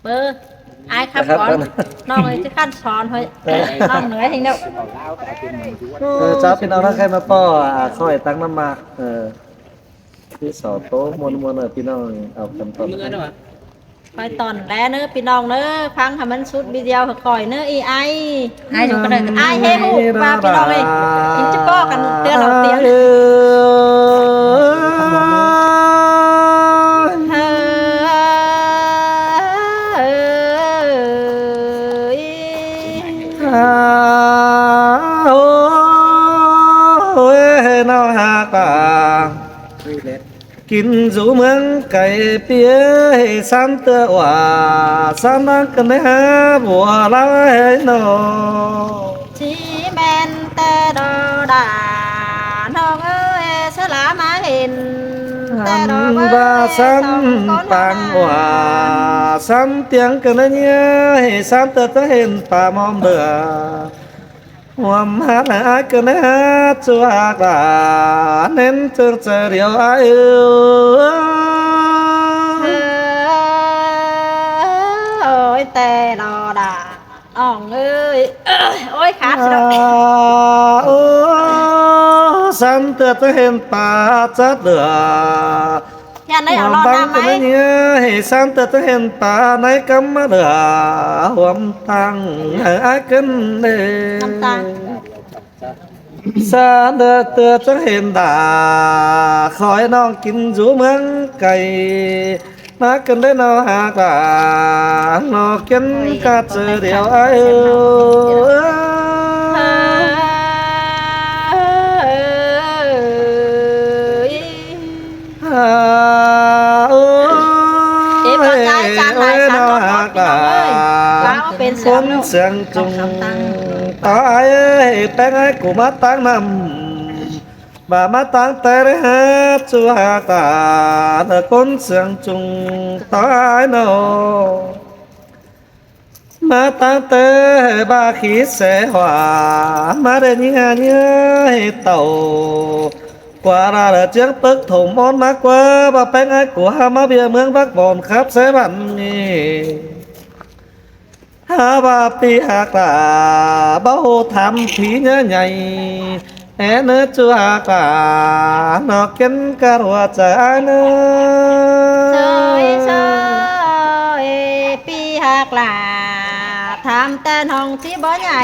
ເອີ ອ້າຍຂັບກ່ອນ ນ້ອງເອີຍ ຊິຂັນສອນເຮີ້ຍ ນ້ອງເໜື່ອຍແຮງແລ້ວ. ເອີ ເຈົ້າ ພີ່ນ້ອງທັງໃຄມາປໍ້ ອາ ຂ້ອຍຕັກນ້ຳໝາກ ເອີ ຄືສອນໂຕມ່ວນໆ ເອີ ພີ່ນ້ອງເອົາກັນຕໍ່ ຂ້ອຍຕອນແລເນີພີ່ນ້ອງເນີ ຟັງໃຫ້ມັນສຸດວິດີໂອໃຫ້ຂ້ອຍເນີ ອີອ້າຍ ອ້າຍຢູ່ກັນເດີ ອ້າຍເຮຮູ້ວ່າພີ່ນ້ອງເອີຍ ກິນຈະປໍ້ກັນເທື່ອລາວຕຽງ. ໂອ້ຍ ນ້ອງຮັກ ກິນຢູ່ເມືອງໄກ ເປີຍສາມເທື່ອວ່າ ສາມນາງກັນໄດ້ຫາບົວລາຍເນາະ ຊິແມ່ນແຕ່ດໍດາ ນ້ອງເອີຍ ສະຫຼາມາເຫັນ ແຕ່ດອກເອີຍ ສາມປາງວ່າ ສາມຕຽງກັນໄດ້ເຍ ສາມເທື່ອຈະເຫັນປາມອມເຫຼືອ ຮ່ວມຫາອ້າຍກັນແດ່ ຈວກຫຼາເນັ້ນເຈີງໃຈດຽວອ້າຍເອີຍ ໂອ້ຍ ແຕ່ລໍດາ ອ່ອງເອີຍ ໂອ້ຍ ຂາດຊິດອກ ໂອ້ ສັນເຕີດຈະເຫັນປາຈັດເຫຼືອ ຢ້ານໄດ້ເອົາຫຼອດນ້ຳໃໝ່ ໃຫ້ສັນເຕີດຈະເຫັນປາໃນກຳມະເຫຼືອ ຮ່ວມຕັ້ງໃຫ້ອ້າຍຂຶ້ນເດ້ ນ້ຳຕາ ສາເດີເຕີດຈັກເຫັນດາ ຂໍໃຫ້ນ້ອງກິນຢູ່ເມືອງໄກ ມາກັນໄດ້ນອຫາການ ນອກິນກາເຈີດຽວອ້າຍເອີຍ ເອີຍ ເອີຍ ເອີຍ ເອີຍ ນ້ອງຮັກຫຼາ ຄົນເຊື່ອງຈຸງ ຕາຍ ແປ້ງໃຫ້ກູມາຕັ້ງນຳ ບາມາຕັ້ງແຕ່ໄດ້ຫາຈຸຫາການ ຄົນເຊື່ອງຈຸງ ຕາຍນ້ອງ ມາຕັ້ງແຕ່ບາຂີ້ແສຫວາ ມາໄດ້ຍິງຫາເຫຍື່ອໃຫ້ເຕົາ ກວ່າລາລະຈຽງເປິກຖົມອ່ອນມາກວ່າ ບາແປ້ງອ້າຍກົວຫາມາເບຍເມືອງບັກບອນຂັບໃສ່ບັນນີ້ ຫາວ່າປີຫາກລາ ເບົາທຳຜີຍາໃຫຍ່ ແອເນີຈຸຫາກລາ ນອກເກັນກາດຫົວໃຈອ້າຍເນີ ເຊີຍ ເຊີຍ ປີຫາກລາ ຖາມແຕ່ນ້ອງຊິບໍ່ໃຫຍ່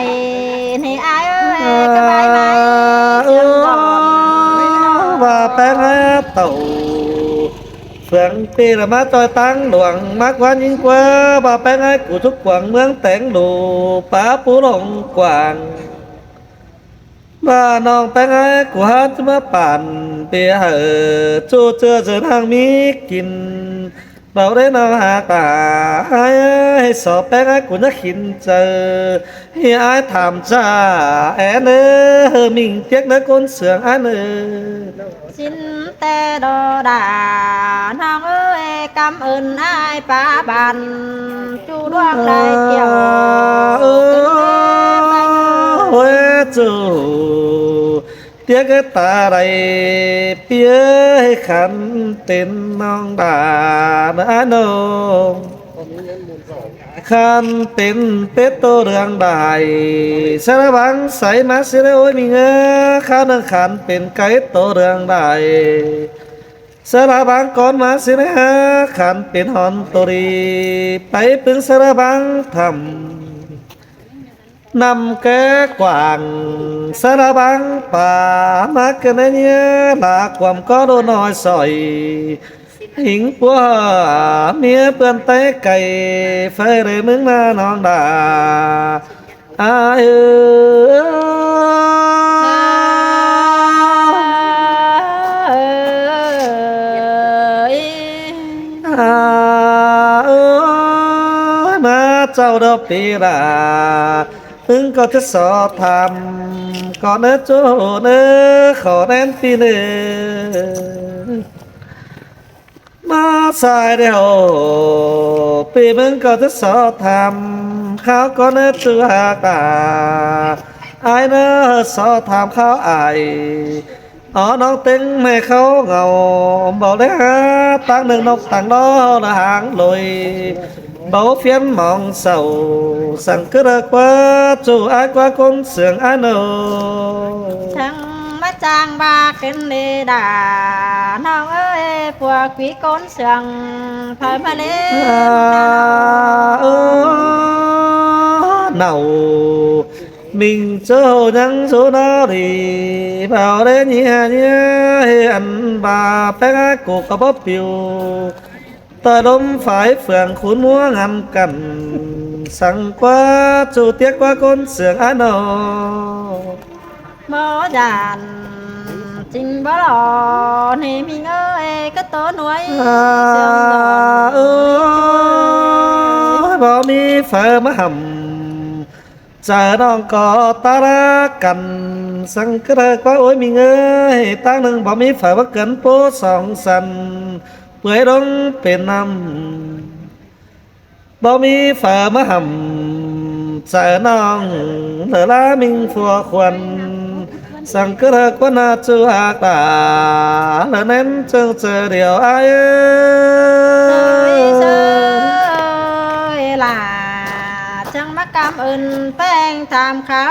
ໃຫ້ອ້າຍເອີຍ ສະບາຍໄໝ ເອີ ຈຽງກ່ອນ ວ່າແປ້ງແລເຕົາ ເຟືອງປີລະມາຈອຍຕັ້ງຫຼວງ ມາກວ່າຍິ່ງກວ່າ ວ່າແປ້ງອ້າຍກູທຸກກວາງ ເມືອງແຕງໂລ ປາປູຫຼອງກວາງ ວ່ານ້ອງແປ້ງອ້າຍກູຫາຈະມາປານ ເບຍເອີ ຈູເຈືອເຈີນຫາງມີກິນ ເບົາໄດ້ນ້ອງຫາກຕາ ໃຫ້ສອບແປ້ງອ້າຍກູຍັກຂີນເຈີ ໃຫ້ອ້າຍຖາມຈາ ແອເນີ ມິ່ງຕຽກເນີ ກົນເຊື່ອງອ້າຍເນີ ຊິນແຕ່ດໍດາ ນ້ອງເອີຍ ກຳເອີ້ນອ້າຍປາບັນ ຈູດວງໄດ້ກ່ຽວ ເອີ ເອີຍ ຈູ ຕຽກເອີຍ ຕາໄດ້ເປີຍ ຂັນເປັນນ້ອງດານອ້າຍນ້ອງ ຂັນເປັນເປັດໂຕເລື່ອງໄດ້ ສາລະບັງໃສມາຊິໄດ້ໂອ້ຍມີເງືອ ຂ້າວໜຶ່ງຂັນເປັນໄກ່ໂຕເລື່ອງໄດ້ ສາລະບັງກ່ອນມາຊິໄດ້ຫາ ຂັນເປັນຫອນໂຕດີ ໄປປຶງສາລະບັງທຳ ນຳແກ້ກວາງ ສາລະບັງປ່າ ມາເກີດໃນເຍລາ ຄວາມກໍໂດນ້ອຍຊອຍ ຫິງປົວເມຍເປື້ອນໄຕໄກ່ ໄຟເຣມຶງໜ້ານ້ອງດາ ອາເອີຍ ອາເອີຍ ມາເຈົ້າດອກປີລາ ເພິ່ງກໍຈະສອບຖາມ ກໍເນີຈູເນີ ຂໍແນມປີເນີ ມາສາຍດຽວ ປີເບິ່ງກໍຈະສອບຖາມ ຂ່າວກໍເນີຈູຫາກາ ອ້າຍເນີສອບຖາມຂ່າວອ້າຍ ອໍ ນ້ອງເຕັງແມ່ເຂົາເຫງົາ ບໍ່ໄດ້ຫາຕາງໜຶ່ງນົກຕາງນອກລະຫາງໂລຍ ເບົາຟຽນມອງເສົ້າ ສັງກະເລີກວ່າ ຈູອ້າຍກວ່າກົນເຊື່ອງອ້າຍໂນ ທັງມາຈ້າງວ່າຂຶ້ນເລດາ ນ້ອງເອີຍ ພວກຜີກົນເຊື່ອງ ໃຜມາເລ ເອີ ເນົາ ມິງໂຈຍັງໂຈນາລີ ເບົາເລເຍເຍ ເຮັດອັນບາແປ້ງອາກູກໍບໍ່ປິວ ຕ່ອຍລົມຝາຍເຟືອງຄູນມົວງາມກັນ ສັງກວ່າຈູຕຽກກວ່າກົນເຊື່ອງອາໂນ ບໍ່ຢ້ານຈິງບໍ່ຫຼໍ່ ເນມິງເອີຍ ກະໂຕໜວຍ ອາ ເອີຍ ບໍ່ມີໃຜມາຫ້ຳ ໃຈນ້ອງກໍຕາລາກັນ ສັງກະເລີກວ່າ ໂອ້ຍມິງເອີຍ ຕາງໜຶ່ງບໍ່ມີໃຜວ່າເກີນໂປສອງສັນ ເປື່ອຍລົງເປັນນ້ຳ ບໍ່ມີໃຜມາຫ້ຳ ໃຈນ້ອງເລີລາມິງພົວຄວັນ ສັງກະເລີກວ່າໜ້າຈູອາກຕາ ລະແໜ້ນເຈີງເຈີດຽວອ້າຍເອີຍ ເອີຍ ເອີຍ ເອີຍ ຫຼ້າ ຈັ່ງມາກຳເອີ້ນແປ້ງຖາມຂາ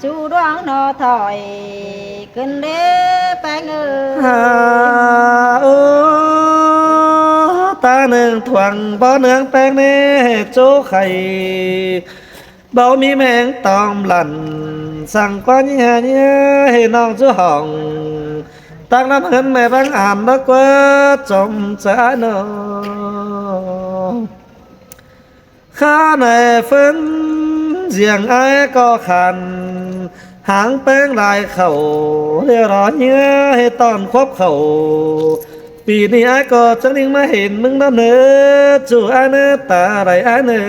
ຈູດວງໜໍ່ຖອຍ ຂຶ້ນເດ້ແປ້ງເອີຍ ຫາ ເອີ ຕາເໜືອງທວງບໍ່ເໜືອງແປ້ງເນໂຈໄຂ່ ເບົາມີແມງຕອມຫຼັນ ສັງກວ່າເຍເຍ ເຮນ້ອງຈຸຫ້ອງ ຕັກນ້ຳເຮືອນແມ່ບັງອານ ດອກກວ່າຈົມຈານອງ ຂ້າໃນເຟີນ ສຽງອ້າຍກໍຂັນ ຫາງແປ້ງລາຍເຂົ້າ ລຽວລໍເຍໃຫ້ຕ້ອນຄວບເຂົ້າ ປີນີ້ອ້າຍກໍຈັ່ງຍິງມາເຫັນມຶງນຳເນີ ຈູອ້າຍເນີ ຕາໄຫຼອ້າຍເນີ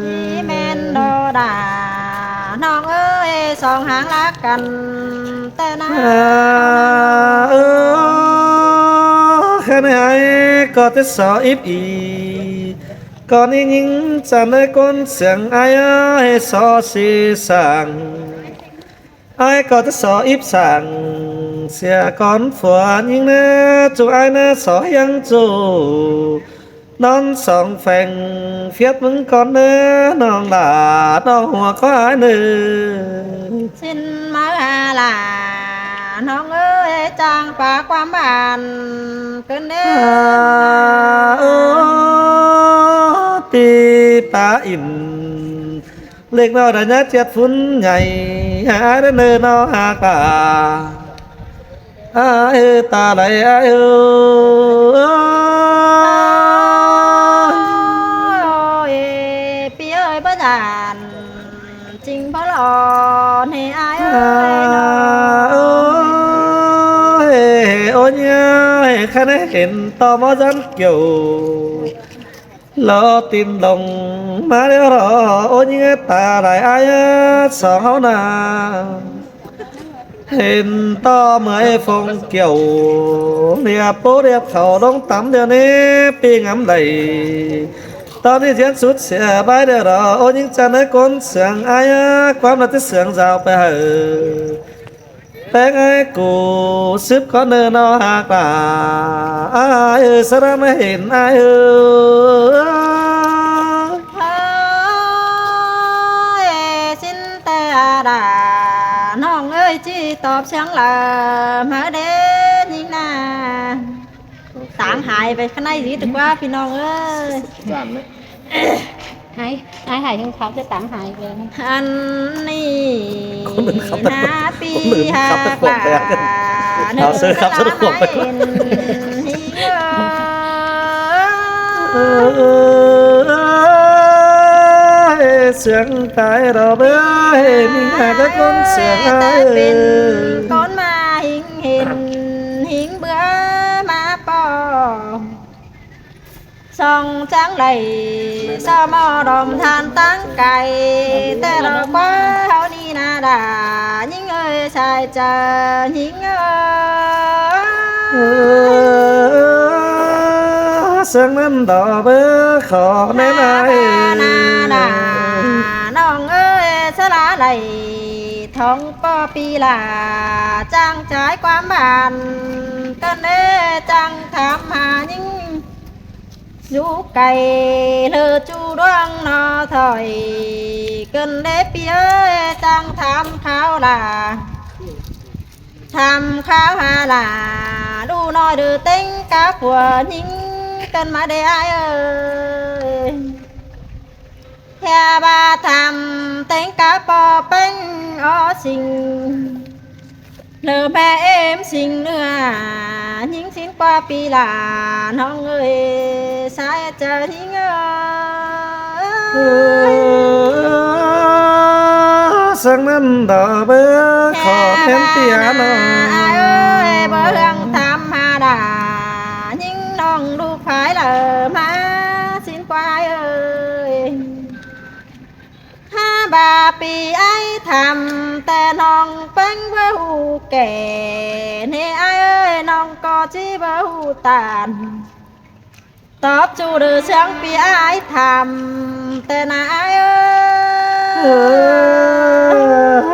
ຊິແມ່ນດອດາ ນ້ອງເອີຍ ສອງຫາງລັກກັນແຕ່ນາ ເອີ ຄັນໃຫ້ກໍຈະສໍອິບອີ ກ່ອນນີ້ຍິງຈັນໄດ້ກົ້ນສຽງອ້າຍເອີຍ ສໍສີສັງ ອ້າຍກໍຈະສໍອິບສັງ ເສຍກ່ອນຜົວຍິງເນີ ຈູອ້າຍເນີ ສໍຮຽງຈູ ນອນສອງແຟງ ຟຽດມຶງກ່ອນເນີ ນ້ອງຫຼ້າ ນ້ອງຫົວຂອງອ້າຍເນີ ຊິນມາຫາຫຼ້າ ນ້ອງເອີຍ ຈ້າງປາກຄວາມບ້ານ ເກີນເດີ ເອີ ຕີປາອິນ ເລັກນ້ອຍໄດ້ຍາດຈຽດຝຸ່ນໃຫຍ່ ຫາເດີເນີນ້ອງຫາກຫຼ້າ ອ້າຍເອີຍ ຕາໄຫຼອ້າຍເອີຍ ໂອ້ຍ ພີ່ເອີຍ ບໍ່ຢ້ານ ຈິງບໍ່ຫຼອນໃຫ້ອ້າຍເອີຍ ໂອ້ຍ ໂອ້ຍ ຄັນໃຫ້ເຫັນຕໍ່ໝໍຈັນກ່ຽວ ລໍຕີນລົງມາແລ້ວລໍ ໂອ້ຍ ຍິງເອີຍ ຕາໄຫຼອ້າຍເອີຍ ສອງເຮົານາ ເຫັນຕໍ່ເມື່ອຍຟົງກ່ຽວ ລຽບໂປ້ລຽບເຂົ້າລົງຕຳດຽວນີ້ ປີງາມໄຫຼ ຕອນນີ້ຈຽນສຸດເສຍບາຍແລ້ວລໍ ໂອ້ຍ ຍິງຈັນເອີຍ ກົນເຊື່ອງອ້າຍ ຄວາມລະຕິເຊື່ອງຈາວໄປໃຫ້ ແປ້ງອ້າຍກູສືບກ່ອນເນີນ້ອງຫາກຫຼ້າ ອ້າຍເອີຍ ສະລະມາເຫັນອ້າຍເອີຍ ເອີຍ ຊິນແຕ່ອາດາ ນ້ອງເອີຍ ຈີຕອບສຽງລະມາເດ້ຍິງນາ ຕາງຫາຍໄປຂ້າງໃນຊິດກວ່າ ພີ່ນ້ອງເອີຍ ໃຫ້ ໃຫ້ ໃຫ້ເພິ່ນເຂົາຈະຕາມຫາຍເບິ່ງ ອັນນີ້ ຄົນອື່ນຂັບ ໜ້າປີ ຄົນອື່ນ ຫາ ຂັບຕະຂວງໄປ ກຫຼ້າ ເອົາເຊີນຂັບຕະຂວງໄປ ເອີ ເອີ ເອີ ເອີ ເຊື່ອງຕາຍດອກເອີຍ ມີຫາກະຄົນເຊື່ອງ ເປັນ ເອີ ຄົນມາຫິງເຫັນ ຫິງເບື່ອມາປ້ອງ ສ່ອງຈັ່ງໃດ ສະໝໍດອມທານຕັ້ງໄກ ແຕ່ລະກວ່າເຮົານີ້ນາດາ ຍິງເອີຍ ຊາຍຈາ ຍິງເອີຍ ເອີ ເຊິ່ງນັ້ນດອກເບີ ຂໍແນນາຍ ນາດາ ນ້ອງເອີຍ ສະລາໄລ ຂອງພໍ່ປີຫຼ້າ ຈ້າງຈາຍຄວາມບ້ານ ກັນເດ້ ຈ້າງຖາມຫາຍິງ ຢູ່ໄກເລີຈູດວງໜໍ່ຖອຍ ກັນເດ້ ປີເອີຍ ຈ້າງຖາມຂ່າວຫຼ້າ ຖາມຂ່າວຫາຫຼ້າ ດູໜ້ອຍເດີ ເຕັງກະຜົວຍິງ ກັນມາເດ້ ອ້າຍເອີຍ. ແຕ່ວ່າຖາມແຕ່ງກະປໍເປັນອໍສິງ ເລີແມ່ເອັມສິງເໜືອ ຍິງສິນກວ່າປີຫຼ້າ ນ້ອງເອີຍ ສາຍເຈົ້າຍິງເອີຍ. ເອີ ສັງນັ້ນດອກເບີ ຂໍແມ່ນເຕີຍນ້ອງ ອ້າຍເອີຍ ບໍ່ເລື່ອງທຳມະດາ ຍິງນ້ອງລູກພາຍເລີມາ ສິນກວ່າເອີຍ. ຫາບາປີອ້າຍຖາມ ແຕ່ນ້ອງເປັນບໍ່ຮູ້ແກ່ ເນ ອ້າຍເອີຍ ນ້ອງກໍຊິບໍ່ຮູ້ຕ້ານ ຕອບຈູເດີເຊື່ອງປີອ້າຍຖາມ ແຕ່ນາອ້າຍເອີຍ. ເອີ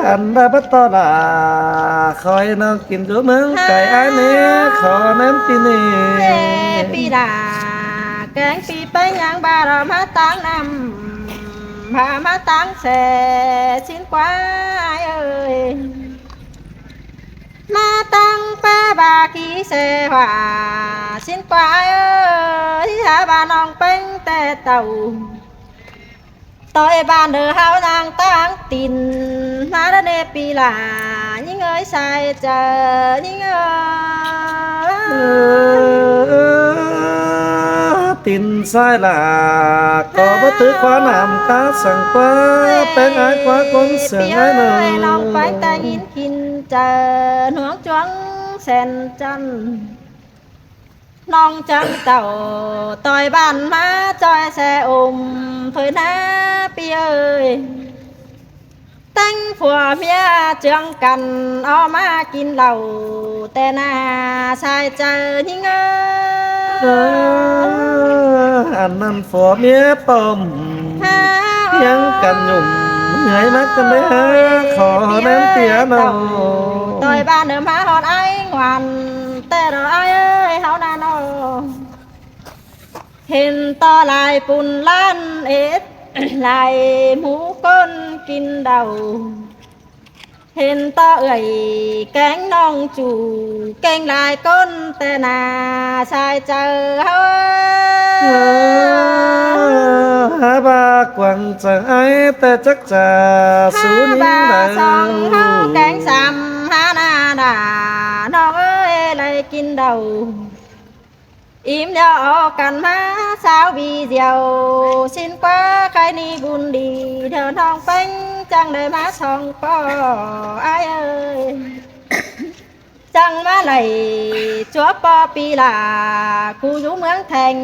ອັນດາບັດຕໍ່ລາ ຂໍໃຫ້ນ້ອງກິນຢູ່ເມືອງໄກອ້າຍເນ ຂໍແມ່ນປີນີ້ ເນ ປີຫຼ້າ ແກງປີໄປຫຍັງ ບາດມາຕາງນ້ຳ ພາມາຕາງແສ ສິນກວ່າເອີຍ ມາຕາງແປບາກີແສຫວາ ສິນກວ່າເອີຍ ຫາວ່ານ້ອງເປັນແຕ່ເຕົ້າ ຕ່ອຍບ້ານເດີເຮົານາງຕາງຕີນ ມາເດີເນປີຫຼ້າ ຍິງເອີຍ ສາຍເຈົ້າຍິງເອີຍ. ເອີ ຕີນຊາຍຫຼ້າ ກໍບໍ່ຖືກຄວ້ານ້ຳຕາສັງກວ່າ ເອີຍ ແປ້ງອ້າຍກວ່າຄົນເຊື່ອງອ້າຍເອີຍ ນ້ອງໄປແຕ່ຍິນກິນເຈີ ໜວງຈວງແສນຈັນ ນ້ອງຈັນເຕົ້າ ຕ່ອຍບ້ານມາຈ່ອຍແຊອົມ ເຜີຍໜ້າປີເອີຍ. ແຕ່ງຜົວເມຍເຈືອງກັນ ອອກມາກິນເຫຼົ້າ ແຕ່ໜ້າຊາຍເຈົ້າຍິງເອີຍ. ເອີ ອັນນັ້ນຜົວເມຍປ້ອມ ຫາ ພຽງກັນຫຍຸ້ມ ເຫື່ອຍມາກັນໄດ້ຫາ ຂໍແນມເຕີຍນ້ອງ ຕ່ອຍບ້ານເດີມາຮອດອ້າຍງວນ ແຕ່ດອກອ້າຍເອີຍ ເຮົານານ້ອງ ເຫັນຕໍ່ຫຼາຍປຸນລ້ານເອັດ ຫຼາຍໝູ່ຄົນກິນເຫຼົ້າ ເຫັນຕໍ່ເອື້ອຍແກງນ້ອງຈູ່ ເກັ່ງຫຼາຍຄົນແຕ່ໜ້າຊາຍເຈົ້າເຮົາ. ເອີ ຫາບາກວາງຈາກອ້າຍ ແຕ່ຈັກຈາສູຍິງໃດ ຫາບາສອງເຮົາແກງສາມ ຫາໜ້າໜ້າ ນ້ອງເອີຍ ໄດ້ກິນເຫຼົ້າ ອີ່ມແລ້ວອອກກັນມາສາວວີດຽວ ສິນກວ່າໄຄນີບຸນດີ ດຽວນ້ອງເປັນຈັ່ງໄດ້ມາສອງປໍອ້າຍເອີຍ ຈັ່ງມາໄລ່ຈົວປໍປີຫຼ້າ ກູຢູ່ເມືອງແທ່ງ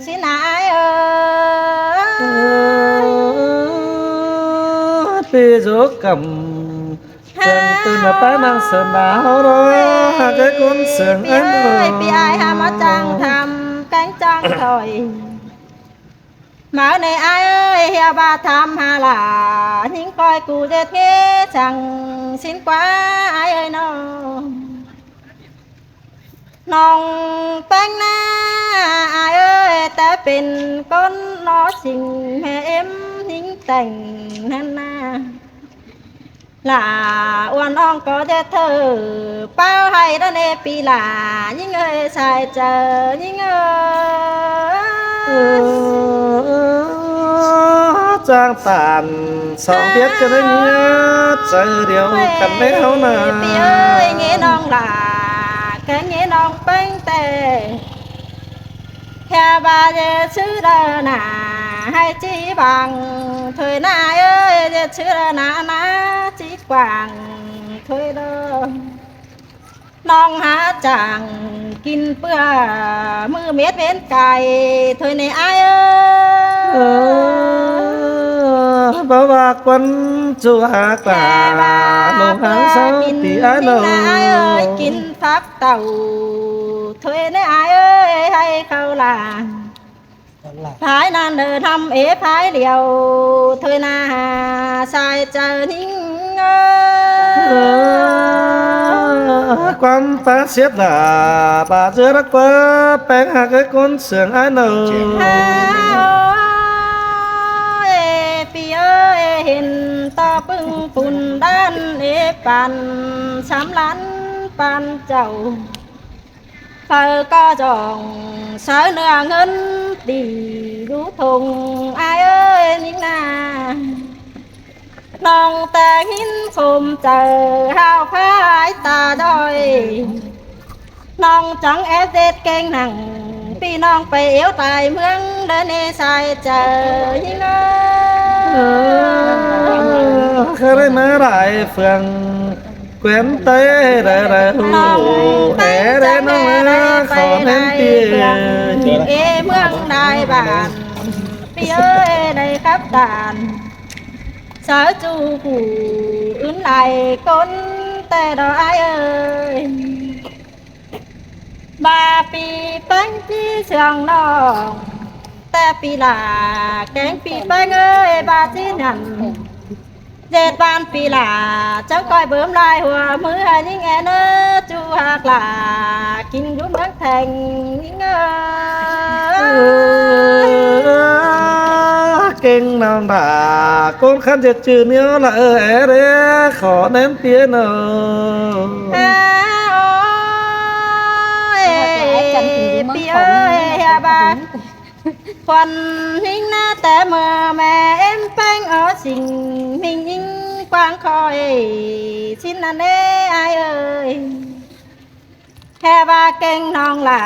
ສິນນາອ້າຍເອີຍ. ເອີ ປີໂຈກຳ ແຈ້ງຕື່ນມາປານາງເສີນດາວໂລ ຫາກໃຫ້ຄົນເຊື່ອງ ປີເອີຍ ອ້າຍເອີຍ ປີອ້າຍຫາມາຈ້າງທຳ ແກງຈ້າງຖອຍ ມາໃນອ້າຍເອີຍ ເຮຍວ່າຖາມຫາຫຼ້າ ຍິງຄອຍກູເດັດເງສັງ ສິນກວ່າອ້າຍເອີຍນ້ອງ ນ້ອງແປ້ງໜ້າອ້າຍເອີຍ ແຕ່ເປັນຄົນນອຊິງ ແມ່ເອັມຍິງແຕ່ງນັ້ນນາ ຫຼ້າອ້ວນອ່ອງກໍຈະເທີ ເປົ່າໃຫ້ດາເນປີຫຼ້າ ຍິງເອີຍ ຊາຍເຈີຍິງເອີຍ. ເອີ ຈ້າງຕານສອງວຽດຈະໄດ້ເງືອໃຈດຽວກັນແລ້ວນາ ເອີຍ ປີເອີຍ ເງນ້ອງຫຼ້າ ແກເງນ້ອງເປັງແຕ່ ແຄ່ວ່າເຢຊື່ເດີໜ້າ ໃຫ້ຈີບາງ ເຜີຍໜ້າເອີຍ ເຢຊື່ເດີໜ້າ ໜ້າຈີກວ້າງ ເຜີຍເດີ ນ້ອງຫາຈ້າງກິນເປືອ ມື້ເມັດເວັນກາຍ ເຜີຍໃນອ້າຍເອີຍ. ເອີ ບໍ່ວ່າຄວັນຈຸຫາກາ ແຄ່ວ່າ ລົງຫາງເຊົາ ເພື່ອກິນ ຕີອ້າຍເນາະ ກິນນະອ້າຍເອີຍ ກິນຜັກເຕົ້າ ເຖິຍໃນອ້າຍເອີຍ ໃຫ້ເຂົ້າຫຼາ ພາຍນັ້ນເດີທຳເອພາຍດຽວ ເຖິຍໜ້າຊາຍເຈົ້າຍິງ ຄວາມປາເສດລາ ປາເສືອລັກເປີແປງຮັກເອີຍ ຄົນເຊື່ອງອ້າຍເນີ. ໂອ້ຍ ພີ່ເອີຍ ເຫັນຕໍ່ປຶ້ງປຸນດ້ານເອ ປານສຳລັນປານເຈົ້າ ໃຜກໍຈ້ອງໃຊ້ເນື້ອເງິນດີຢູ່ທົ່ງ ອ້າຍເອີຍ ຍິງນາ ນ້ອງແຕ່ຍິນສົມໃຈ ຫ້າວພາຍຕາດອຍ ນ້ອງຈັ່ງແອບເດັດເກັ່ງໜັງ ພີ່ນ້ອງໄປເອວຕາຍເມືອງເດີເນ ຊາຍເຈີຍິງເອີຍ. ເອີ ເຄີຍໄດ້ມາຫຼາຍເຟືອງ ແຄວ້ນໄຕ້ໄດ້ ໄດ້ຮູ້ ແອເດນ້ອງເອີຍ ຂໍແມ່ນຕີ ເອເມືອງໄດ້ບ້ານ ພີ່ເອີຍ ໄດ້ກັບຕານ ສາວຈູຜູ້ອື່ນຫຼາຍຄົນແຕ່ດອກ ອ້າຍເອີຍ ບາປີແປ້ງຈີ່ເຊື່ອງນ້ອງ ແຕ່ປີຫຼ້າແກງປີແປ້ງເອີຍ ບາຈີ່ນັ້ນ ເຈັດບ້ານປີຫຼ້າ ເຈົ້າກ້ອຍເບິ່ມລາຍຫົວມືໃຫ້ຍິງແອເນີ ຈູຮັກຫຼ້າກິນຢູ່ເມືອງແພງຍິງເອີຍ. ເກັ່ງນ້ອງດາ ຄົນຄັນຈະຈື່ນຽວລະເອີແອເດ ຂໍແນມເປຍເນີ. ໂອ້ຍ ປີເອີຍ ເຮຍບາ ຂວັນຍິງນາ ແຕ່ເມື່ອແມ່ເອັມແປ້ງອໍສິງ ມິງຍິງກວ້າງຄອຍ ຊິນນັ້ນເດ ອ້າຍເອີຍ ແຮ່ວ່າເກັ່ງນ້ອງຫຼ້າ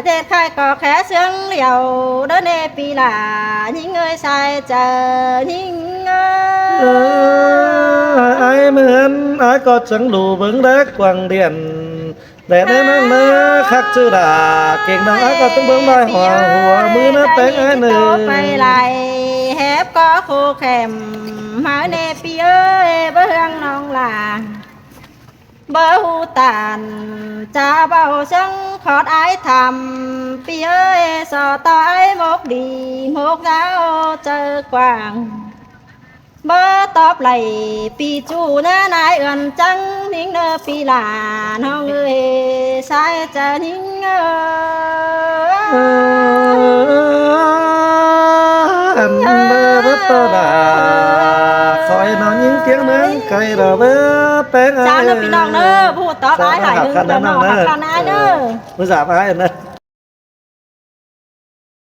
ເດັດຂາຍກໍແຄ່ເຊື່ອງຫຼຽວ ເດີເນປີຫຼ້າ ຍິງເອີຍ ຊາຍເຈີຍິງເອີຍ. ເອີ ອ້າຍເໝືອນ ອ້າຍກໍຈັ່ງດູເບິ່ງແລກກວ້າງດ່ຽນ ແດ່ເນີນ້ອງເນີ ຄັກຈື່ດາ ເກັ່ງນ້ອງອ້າຍກໍຕ້ອງເບິ່ງລາຍຫົວ ຫົວມືນະແປ້ງອ້າຍເນີ. ໄປຫຼາຍແຮບກໍໂຄແຄມ ມາເນປີເອີຍ ເບິ່ງນ້ອງຫຼ້າ ບໍ່ຮູ້ຕານຈະເວົ້າຈັ່ງຂອດອ້າຍຖາມ ປີເອີຍ ສໍຕໍ່ອ້າຍໝົກດີ ໝົກຍາວເຈີກວ້າງ ບໍ່ຕອບໄຫຼປີຈູນານາຍເອື້ອນຈັງ ຍິງເນີປີຫຼ້າ ນ້ອງເອີຍ ຊາຍເຈີຍິງເອີ. ອັນເບີເບີໂຕດາ ຂໍໃຫ້ນ້ອງຍິງຕຽງເມືອງໄກດອກເບີແປ້ງເອີຍ. ສາວເນີພີ່ນ້ອງເນີ ຜູ້ຕອບອ້າຍໃຫ້ໜຶ່ງ ສາວເນີ ເດີນ້ອງ ເດີ ເດີ ເດີ ຜູ້ສາວອ້າຍເນີ.